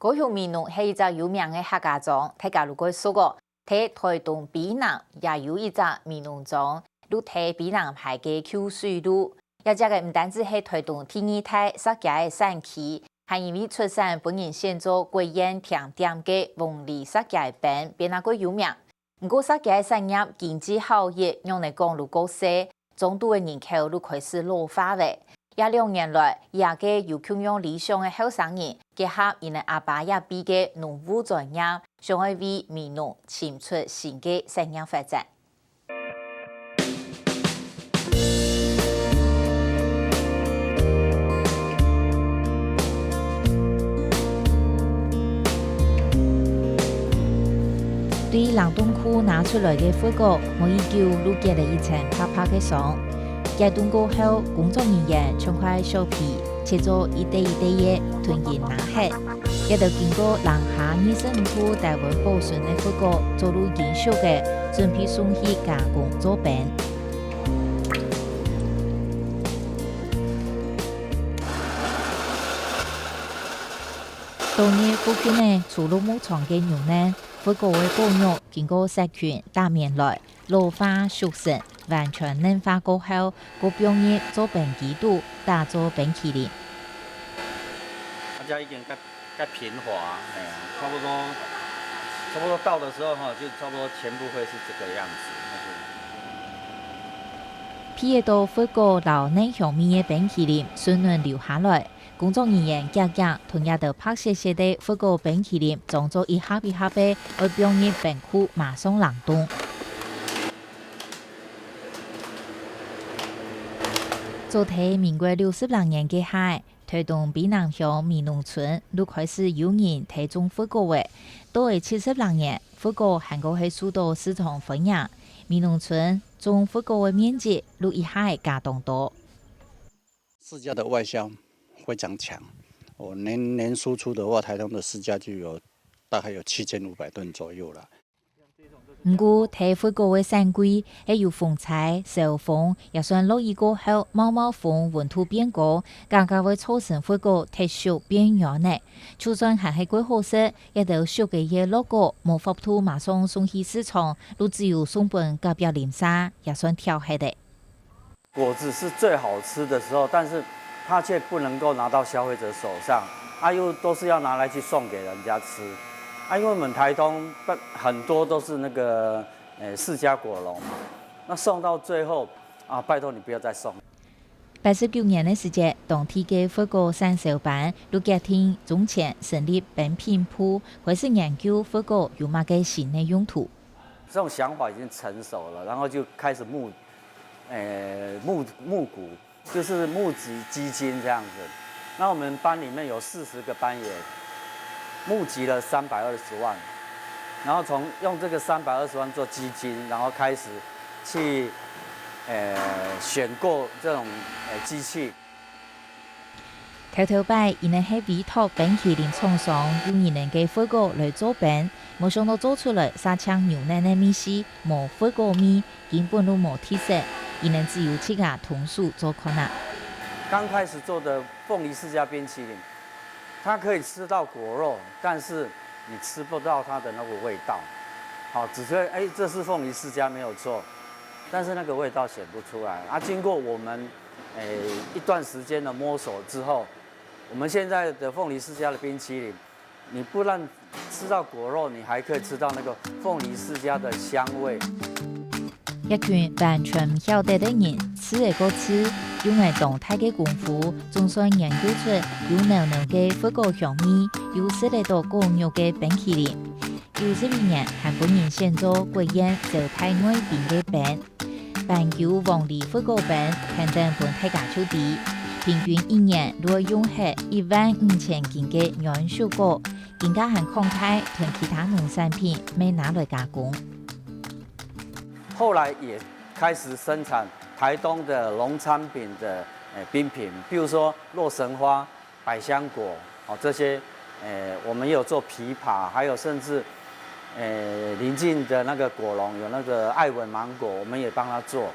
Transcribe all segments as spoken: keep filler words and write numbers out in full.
高雄美濃係一隻有名个客家庄，大家如果熟哦，在台東卑南也有一隻美濃庄，就在卑南溪个舊水路。這隻个毋單止係台東第二大釋迦个產區，還因為出產分人選做國宴定點个鳳梨釋迦冰，變啊過有名。 毋過釋迦个產業經濟效益仰仔講就過細，莊肚个人口就開始老化咧。這兩年來，這个有共樣理想个後生人，結合佢等阿爸這輩个農務專業，想愛為美濃尋出新个產業發展。 對冷凍庫拿出來个核果，無幾久就結了一層白白个霜。解凍過後，工作人員像塊削皮，切做一垤一垤个，同人拿忒。這兜經過零下二十五度低溫保存个核果，早就已經熟个，準備送去加工做冰。 當日附近个除鹿牧場个牛奶，核果个果肉經過殺菌、打棉胎、老化、熟成，完全軟化過後，過放入做冰機肚，打做冰淇淋。大家已經在在平滑，哎呀，差不多差不多到的時候哈，就差不多全部會是這個樣子。那就 鼻得到核果摎嫩香味个冰淇淋順輪流下來，工作人員遽遽同這兜白雪雪个核果冰淇淋裝做一盒一盒个，愛放入冰庫馬上冷凍。早在民國六十六年該下， 台東卑南鄉美濃村就開始有人在種核果仔，到了七十六年，核果還過係受到市場歡迎，美濃村種核果个面積就一下仔加當多。釋迦的外銷非常強，我年年輸出的話，台東的釋迦就有大概有七千五百噸左右了。 毋過，在核果个產季，係有風災、燒風，也算落雨過後，貿貿風溫度變高，加加會造成核果忒熟變軟呢。就算還係蓋好食，這兜熟个个核果，無法度馬上送去市場，就只有送分隔壁鄰舍，也算忒核了。 果子是最好吃的時候，但是它卻不能夠拿到消費者手上，啊，又都是要拿來去送給人家吃，啊，因為我們台東很多都是那個，呃，釋迦果農嘛，那送到最後啊，拜託你不要再送。八十九年个時節，當地个核果產銷班就決定種田成立冰品部，開始研究核果有麼个新个用途。 這種想法已經成熟了，然後就開始募，呃，募募股，就是募集基金這樣子。那我們班裡面有四十個班員，募集了三百二十萬，然後從用這個三百二十萬做基金，然後開始去，呃，選購這種，呃，機器。 頭頭擺，佢等係委託冰淇淋廠商用佢等个核果來做冰，無想到做出來煞像牛奶个味緒，無核果味，根本就無特色，佢等只有自家動手做看啊。剛開始做的鳳梨釋迦冰淇淋，它可以吃到果肉，但是你吃不到它的那個味道。好，只覺得，哎，這是鳳梨釋迦沒有錯，但是那個味道顯不出來。啊，經過我們，誒，一段時間的摸索之後，我們現在的鳳梨釋迦的冰淇淋，你不但吃到果肉，你還可以吃到那個鳳梨釋迦的香味。一群完全毋曉得个人，試了過試，用了當大个功夫，總算研究出有濃濃个核果香味，又食得到果肉个冰淇淋。九十一年還分人選做國宴招待外賓个冰。 斑鳩黃梨核果冰，跈等分大家就知，平均一年就愛用忒一萬五千斤个軟熟果，更加還擴大同其他農產品乜拿來加工。後來也開始生產台東的農產品的，呃，冰品，比如說洛神花、百香果，哦，這些，呃，我們也有做枇杷，還有甚至，呃，鄰近的那個果農有那個愛文芒果，我們也幫他做。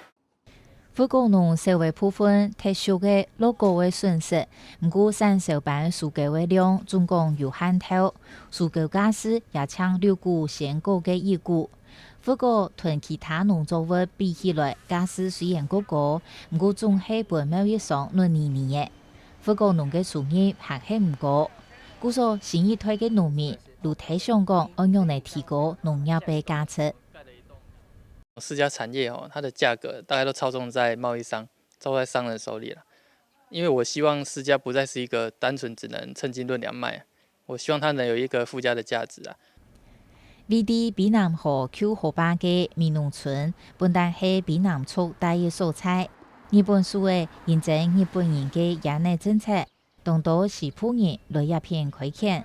佛果農收个部分忒俗个落果个損失，毋過產銷班收購个量總共有限頭，收購價數也淨六股仙果个一股。佛果同其他農作物比起來，價數雖然較高，毋過總係分貿易商摎你你个。佛果農个收入還係毋高，故所新一代个農民就在想講愛仰仔提高農業个價值。 釋迦產業哦，它的價格大概都操縱在貿易商、操纵在商人手裡了。因為我希望釋迦不再是一個單純只能稱斤論兩賣，我希望它能有一個附加的價值啊。位在卑南河舊河壩个美濃村，本旦係卑南族戴个所在。日本時仔，因爭日本人个Yanai政策，當多西部人來這片開墾。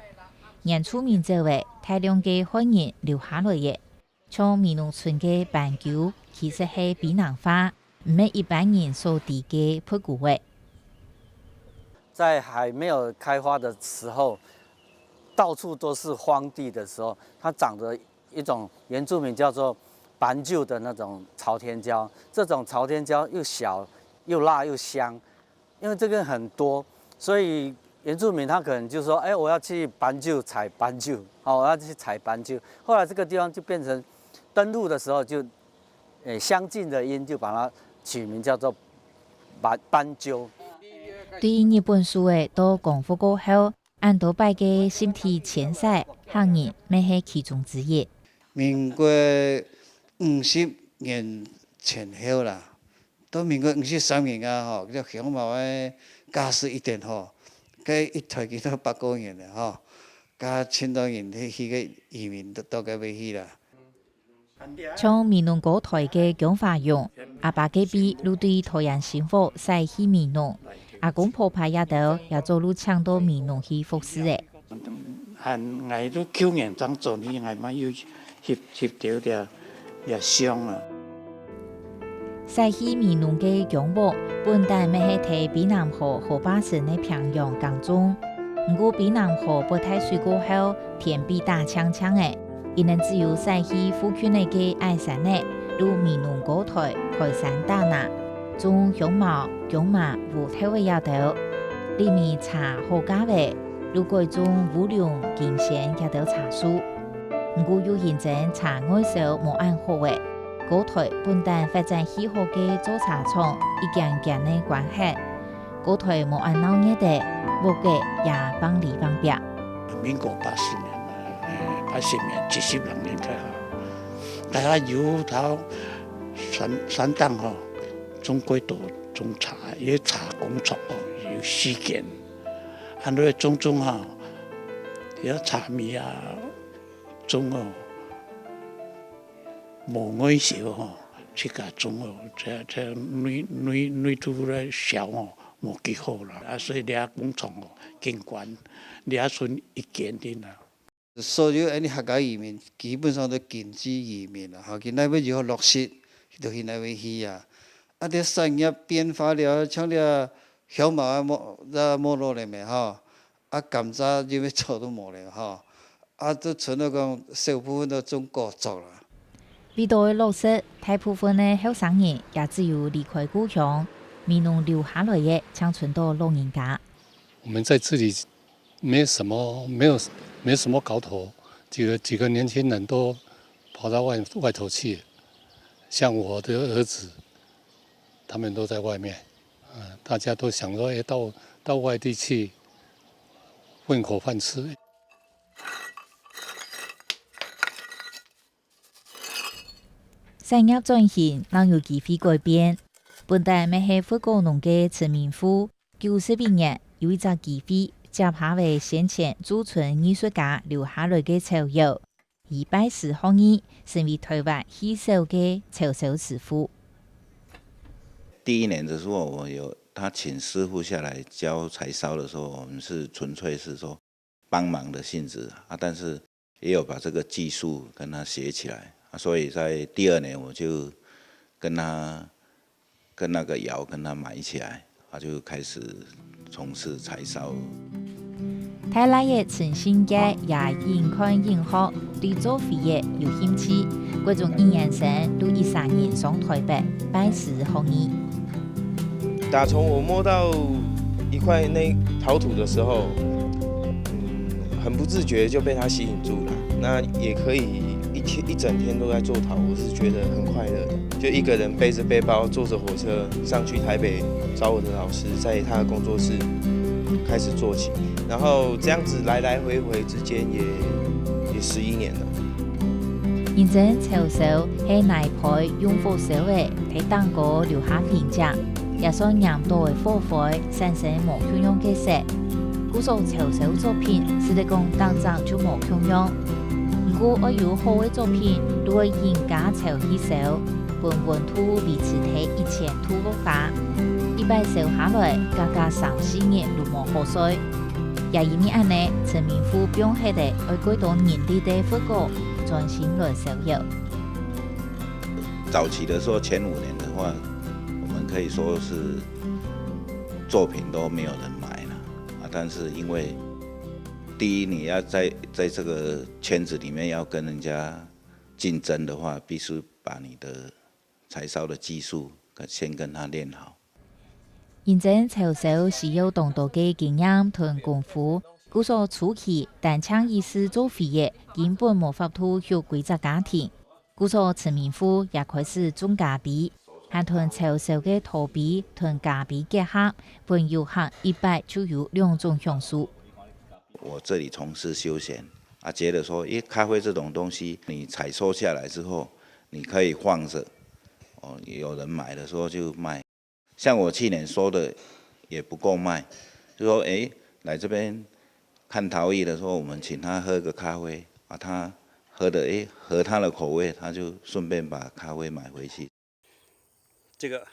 原住民走仔，大量个漢人留下來个。 像美濃村个斑鳩，其實係卑南話，毋係一般人所知个佛果仔。在還沒有開發的時候，到處都是荒地的時候，它長着一種原住民叫做斑鳩的那種朝天椒，這種朝天椒又小又辣又香， 因為這個很多，所以原住民他可能就說，哎，我要去斑鳩採斑鳩，哦，我要去採斑鳩。後來這個地方就變成登陸的時候就，誒，相近的音，就把它取名叫做斑斑鳩。對日本時仔到光復過後，恁多擺个集體遷徙，客人乜係其中之一。民國五十年前後啦， 到民國五十三年啊吼，這香茅个價數一定好，該一台幾多百個銀个吼，該盡多人去去个移民到到該位去啦。像美濃高臺个姜華榮，阿爸該輩就對桃園新屋徙去美濃，阿公婆排這兜也早就請到美濃去服侍咧。 還𠊎都舊年正轉去，𠊎嘛有翕翕著這這相啊。徙去美濃个姜屋，本旦乜係在卑南河河壩脣个平洋耕種。毋過卑南河發大水過後，天變打青青咧，佢等只有徙去附近个矮山仔，如美濃高臺、開山打林，種香茅、薑嫲、烏豆仔這兜。裡面茶好價咧， 就改種烏龍、金萱這兜茶樹。毋過又因爭茶外銷無恁好咧，高臺本旦發展起好个做茶廠，一間間仔關忒。高臺無恁鬧熱咧，屋仔也挷裡挷壁。民國八十年，誒，八十年，七十零年代吼，大家有到山山頂吼，種幾多種茶，有茶工廠吼，有四間。 恁樣種種吼，這茶米啊，種哦，無外銷吼，自家種哦，這這內內內肚來銷哦，無幾好啦。啊，所以這工廠哦，緊關，這賰一間定啦。 所有恁呢客家移民，基本上都經濟移民啦，吼，佢哪位有好落實，佢就去哪位去啊。啊，這產業變化了，像這香茅啊，無，也無落來咩，吼，啊，甘蔗因為草都無了，吼，啊，都賰到講小部分都種果作啦。為著愛落實，大部分个後生人也只有離開故鄉，美濃留下來个，淨賰到老人家。我們在這裡 沒什麼，沒有，沒什麼搞頭，幾個幾個年輕人都跑到外外頭去，像我的兒子，他們都在外面，呃，大家都想說，哎，到到外地去混口飯吃。產業轉型，正有機會改變。本旦乜係佛果農个陳明富， 九十一年，有一隻機會，接下了先前駐村藝術家留下來个手藝，以拜師學藝，成為臺灣最早个柴燒師傅。第一年的時候，我有他請師傅下來教柴燒的時候，我們是純粹是說幫忙的性質啊，但是也有把這個技術跟他學起來啊，所以在第二年我就跟他跟那個窯跟他買起來，啊，就開始從事柴燒。大倈仔陳信傑也緊看緊學，對做坯仔有興趣，國中一年生就一儕人上臺北拜師學藝。打从我摸到一块那陶土的时候，嗯，很不自觉就被它吸引住了。那也可以一天一整天都在做陶，我是觉得很快乐的。就一个人背着背包，坐着火车上去台北找我的老师，在他的工作室开始做起，然后这样子来来回回之间也也十一年了。認真柴燒係泥焙用火燒个，在頂高留下痕跡，也算黏到个火灰產生無共樣个色。故所柴燒作品，實在講當早就無共樣。毋過愛有好个作品，都愛用加柴去燒，分溫度維持在一千度落下。一擺燒下來，加加三四日都無好睡。也因為恁呢，陳明富放忒个愛蓋多人力个佛果，專心來燒窯。早期的时候，前五年的话，我们可以说是作品都没有人买了啊。但是因为第一，你要在在这个圈子里面要跟人家竞争的话，必须把你的柴烧的技术跟先跟他练好。認真柴燒需要當多个經驗同功夫，故所初期單淨以事做肥个，根本無法度育歸隻家庭。故所陳明富也開始種咖啡，還同柴燒个陶杯同咖啡結合，分遊客一擺就有兩種享受。我这里从事休闲啊，觉得说，诶，咖啡这种东西，你采收下来之后，你可以放着，哦，有人买的时候就卖。像我去年收的也不够卖，就说，诶，来这边看陶艺的时候，我们请他喝个咖啡啊，他喝的，诶，合他的口味，他就顺便把咖啡买回去。这个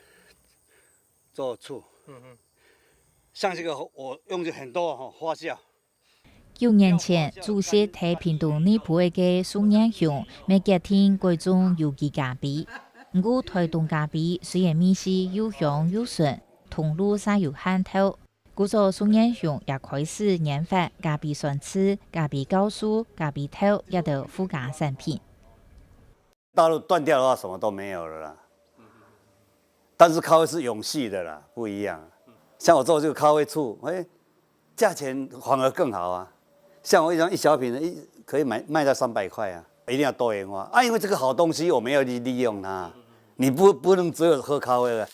做醋，嗯嗯，像这个我用的很多哈花椒。九年前，祖籍在屏东內埔个宋彥雄，乜決定改種有機咖啡。毋過台東咖啡雖然味緒又香又純，通路嗄有限透，故所宋彥雄也開始研發咖啡酸醋、咖啡酵素、咖啡豆這兜附加產品。大陆断掉的话，什么都没有了啦。但是咖啡是永续的啦，不一样。像我做这个咖啡醋，哎，价钱反而更好啊。像我一张一小瓶的，一可以买卖到三百块啊，一定要多元化啊，因为这个好东西我们要利利用它，你不不能只有喝咖啡了。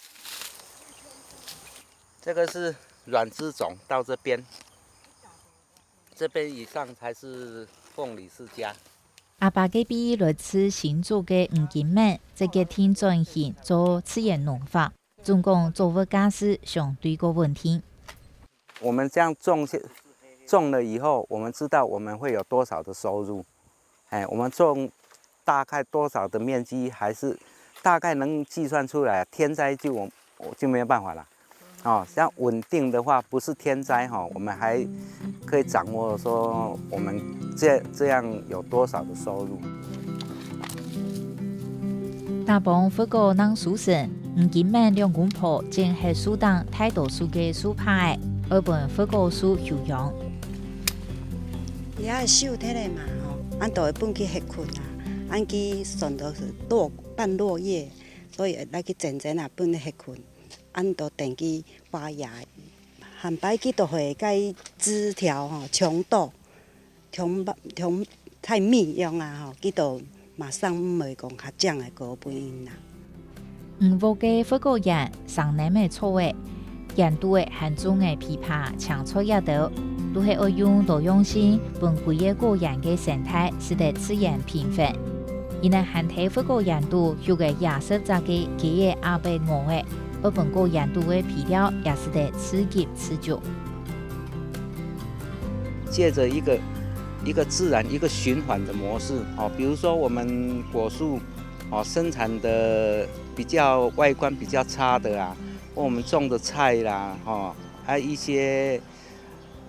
这个是软枝种到这边，这边以上才是凤梨世家。阿爸隔壁來自新竹个吳金滿，就決定轉型做自然農法，總共作物價數相對較穩定。我们这样种下种了以后，我们知道我们会有多少的收入，哎，我们种大概多少的面积，还是大概能计算出来，天灾就我我就没有办法了。哦，像稳定的话，不是天灾哈，我们还可以掌握说我们这这样有多少的收入。打幫佛果挵收成，吳金滿兩公婆正係樹頂大多數个樹杈仔，愛分佛果樹休養。這个樹忒个嘛吼，恁都會分佢歇睏啊，恁佢算到是落半落葉，所以來去剪剪啊，分佢歇睏。 恁都等佢發芽。下擺佢都會該枝條吼，長度，長長太密樣啊吼，佢都馬上毋會講較靚个果分𠊎啦。五屋个佛果園，生淰个草仔，園肚仔還種个枇杷、青菜這兜，都係愛用多樣性，分歸个果園个生態使得自然平衡。 佢等還在佛果園肚畜个野十隻个雞仔、鴨仔、鵝仔，愛分果園肚个肥料也使得自給自足。借着一个一个自然一个循环的模式，哦，比如说我们果树，哦，生产的比较外观比较差的啊，或我们种的菜啦，哈，还有一些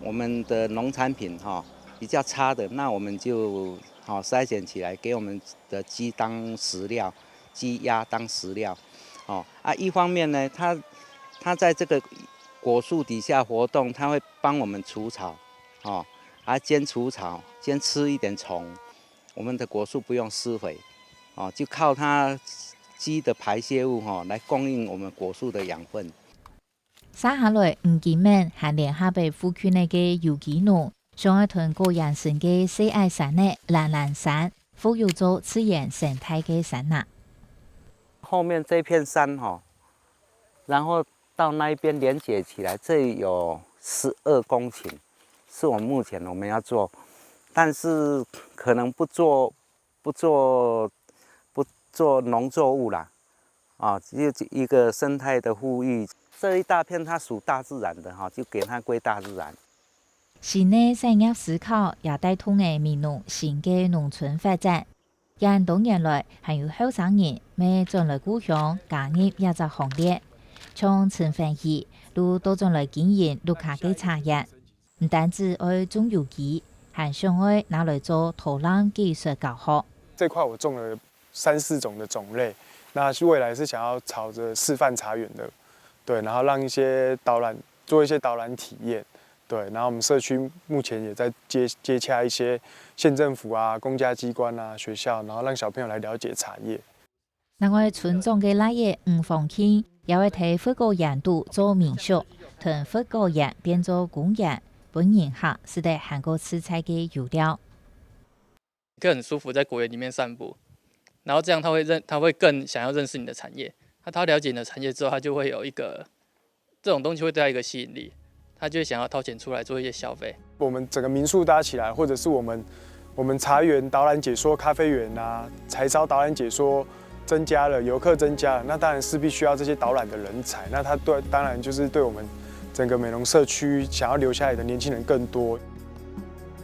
我们的农产品哈比较差的，那我们就好筛选起来给我们的鸡当食料，鸡鸭当食料。哦，啊，一方面呢，它它在这个果树底下活动，它会帮我们除草，哦，啊，兼除草，兼吃一点虫，我们的果树不用施肥，哦，就靠它鸡的排泄物哈、哦、来供应我们果树的养分。續下來，吳金明還聯合北富區內个有機農，想愛同高原脣个細矮山仔懶懶山復育做自然生態个山林。後面這片山哈，然後到那一邊連接起來，這裡有十二公頃，是我們目前我們要做，但是可能不做不做不做農作物啦，啊，就一個生態的復育。這一大片它屬大自然的哈，就給它歸大自然。新个產業思考也帶動了美濃新个農村發展。恁多年來，還有後生人乜轉來故鄉加入這隻行列，像陳煥喜就倒轉來經營屋下个茶園。 毋單止愛種有機，還想愛拿來做導覽技術教學。這塊我種了三四種的種類，那是未來是想要朝著示範茶園的，對，然後讓一些導覽做一些導覽體驗，對，然後我們社區目前也在接接洽一些县政府啊、公家機關啊、學校，然後讓小朋友來了解茶葉。 另外村長个倈仔吳芳慶也會在佛果園肚做民宿，同佛果園變做公園，分人客食得還過自在个有料。可以很舒服在果園裡面散步，然後這樣他會認，他會更想要認識你的產業。他他了解你的產業之後，他就會有一個這種東西會對他一個吸引力，他就會想要掏錢出來做一些消費。我們整個民宿搭起來，或者是我們我們茶園導覽解說咖啡園啊，柴燒導覽解說增加了，遊客增加了，那當然勢必需要這些導覽的人才，那他對當然就是對我們整個美濃社區想要留下來的年輕人更多。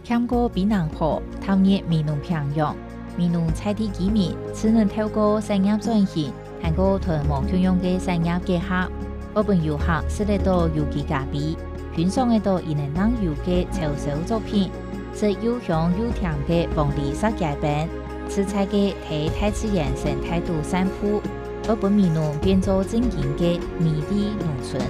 兼顧比南坡踏入美濃平洋，美濃在地居民只能透過產業轉型，還過同無共樣个產業結合，愛分遊客食得到有機咖啡，欣賞得到一年當有个秋收作品，食又香又甜个黃梨石雞冰，自在个在大自然生態肚散步，愛分美濃變做正經个美麗農村。